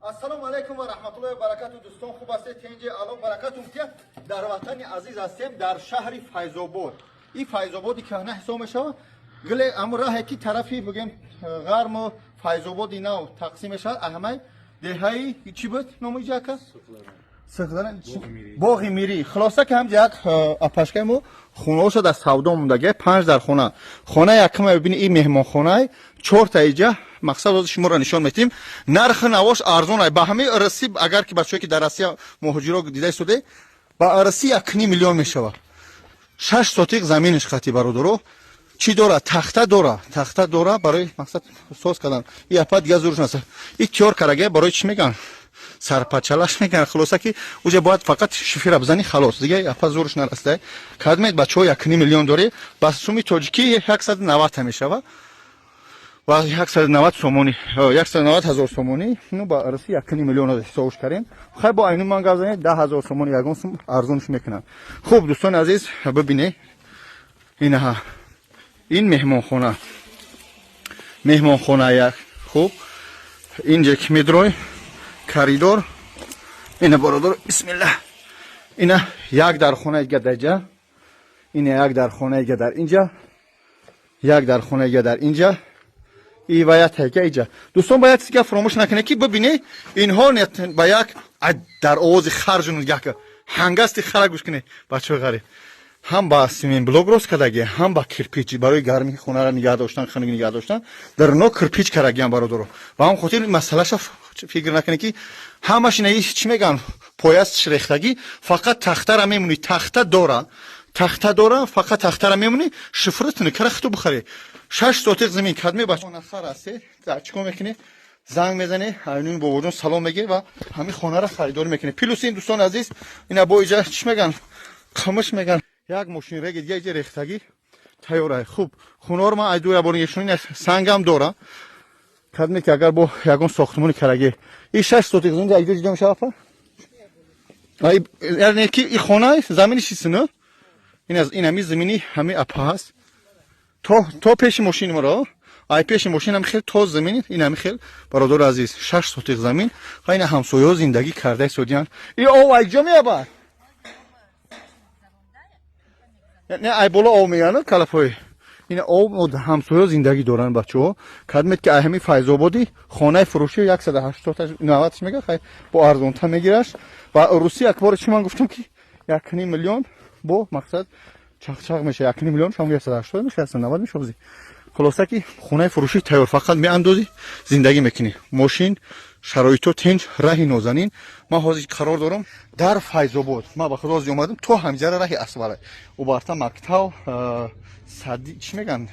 Ассалому алайкум ва раҳматуллоҳи ва баракату. Дӯстон, хуб ҳастед? Тинҷи, Аллоҳ баракатум тия. Дар ватани азиз ҳастем, дар шаҳри Файзобод. Ин Файзободи кӯҳна ҳисоб мешавад. Гиле ҳамун раҳе ки тарафи, бигем, ғарму Файзободи нав тақсим мешавад, аҳамай деҳаи чӣ буд номи ҷака? Боғи Мирӣ. Хулоса, ки ҳамҷа як апашкаи мо хонаҳоша дар савдо мондагия, панҷ дар хона. Хона якума бибини, ин меҳмонхонае, чорта иҷа. Мақсад, ҳозир шуморо нишон метиҳем. Нархи навош арзон ай ба ҳамаи РС, агар ки бачаҳое ки дар Россия муҳоҷиро дида истоде, ба РС 1,5 миллион мешавад. 6 сотиқ заминиш хати, бародаро. Чӣ дора? Тахта дора, тахта дора, барои мақсад соз кардан. И апа дига зуруш наста, и тиёр карагия, барои чӣ меган, сарпачалаш меган. Хулоса, ки уже бояд фақат шифера бизани, халос, дига апа зуруш нараста. Кадмед, бачаҳо, 1,5 миллион дорӣ, ба суми тоҷикӣ 190 мешава ва 190 сомонӣ, 190 ҳазор сомонӣ. Ну, ба раси 1,5 миллион ҳисобш кардем. Хай, бо айну ман гап занед, 10 000 сомонӣ ягон сум арзонш мекунам. Хуб, дӯстони азиз, бибине, инаҳа, ин меҳмонхона, меҳмонхона як. Хуб, инҷа ки медрой, коридор ина, бародар, бисмиллаҳ, ина як дархона дига даҷа, ина як дархона дига дар инҷа, як дархона дига дар инҷа и ва як тайка иҷа. Дӯстон, ба як чизга фаромӯш накунед, ки бибине, инҳо ба як дар овози харжуну як ҳангасти хара гӯш кунед, бачаҳои ғариб. Ҳам ба цементблок рост кардаги, ҳам ба кирпич, барои гарми хонаро нигаҳ доштан, хунук нигаҳ доштан, дар но кирпич кардагиам, бародаро. Ба ҳам хотир масъалаша фикр накунед, ки ҳамаш ина чӣ меган, пояс рехтагӣ, фақат тахтара мемонӣ. Тахта дора, тахта дора, фақат тахтара мемонӣ, шифртуни кара хиту бихарӣ. 6 сотиқ замин кадме бача ҳасте, чӣ кор мекунӣ? Занг мезанӣ, айнуни бобоҷон салом мегирӣ ва ҳамин хонаро харидорӣ мекунӣ. Плюс ин, дӯстони азиз, ина бо иҷа чӣ меган, қамиш меган, як мошини реги дига иҷа рехтагӣ тайёра. Хуб, хонаро ман айду ябор нишон, сангам дора. Кадме ки агар бо ягон сохтмони карагӣ, и 6 сотиқ замин айҷо ҷидо мешава, апа. Яъне ки и хона замини шисина, ин аз ин ҳами замини ҳами апа ҳаст, то пеши мошини маро, ай пеши мошинам хел то замин, ин ҳами хел. Бародари азиз, 6 сотиқ замин ва ина ҳамсояҳо зиндагӣ карда истодиянд. И ов айҷо меябад? Не, ай боло ов меяна, калафои ин ов. Ҳамсояҳо зиндагӣ доранд, бачаҳо. Кадмед ки ай ҳами Файзободӣ хонаи фурӯшӣ 180, 90 мега, хай, бо арзонтар мегираш. Ва русӣ як бори чи ман гуфтам, ки 1,5 миллион бо мақсад чақчақ меша, 1,5 миллион шам 180 меша, 190 меша. Хулоса, ки хонаи фурӯшӣ тайёр, фақат меандозӣ, зиндагӣ мекунӣ. Мошин, шароито тинҷ, раҳи нозанин. Ман ҳозир қарор дорам дар Файзобод. Ман ба худо ҳозир омадам то ҳамҷара, раҳи асвара убарта, мактаб, сади, чӣ меган,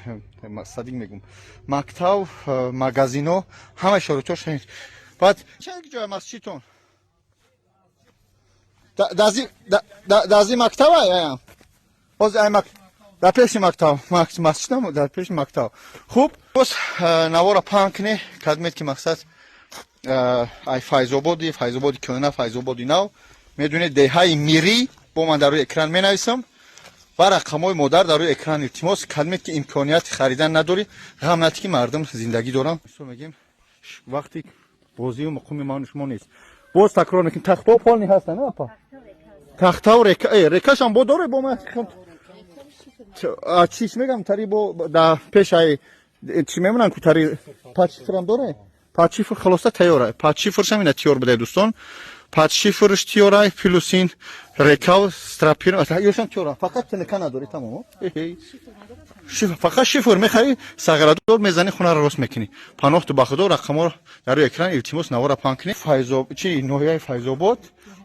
садик мегум, мактаб, магазино, ҳама шароитош. Баъд чанд ҷоя масҷидтон? Дази мактаба аям ҳозир ай дар пеши мактаб, масҷидам дар пеши мактаб. Хуб, боз навора паҳн кунӣ, кадмед ки мақсад ай Файзободи, Файзободи кӯҳна, Файзободи нав, медонед, деҳаи Мирӣ. Бо ман дар рӯи экран менависам ва рақамҳои модар дар рӯи экран. Илтимос, кадмед ки имконияти харидан надорӣ, ғам натӣ, ки мардум зиндагӣ дорам. Мегем, вақти бозию муқими ману шумо нест. Боз такрор мекунем, тахтао полный ҳастанд, апа, тахтао, река, рекашам бо доре, бо чиш мегам, тари бо да пешай чӣ мемонанд ку, тари подшифрам доре, подшифр. Хулоса, тайёра, подшифршам ина тиёр буде, дӯстон, подшифрш тиёрай, плюс ин рекав стропил ёшам тиёра, фақат тенека надори, тамом. Фақат шифр мехари, сағрадор мезани, хонаро рост мекунӣ. Паноҳту ба худо, рақамҳоро дар рӯи экран. Илтимос, навора паҳн кунӣ. Файзоб чи, ноҳияи Файзобод,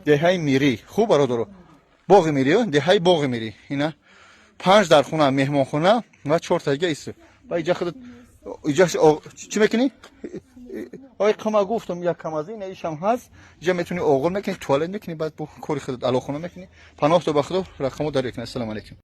деҳаи Мирӣ. Хуб, бародаро, Боғи Мирӣ, деҳаи Боғи Мирӣ. Ина панҷ дар хона, меҳмонхона ва чорта дига ис ба иҷа. Худат иҷа чӣ мекунӣ? Ой, қама гуфтам, як кам аз ин ишам ҳаст. Иҷа метавонӣ оғол мекунӣ, туалет мекунӣ, баъд бо кори худат алоқона мекунӣ. Паноҳ то ба худо, рақамҳо дар экран. Ассалому алайкум.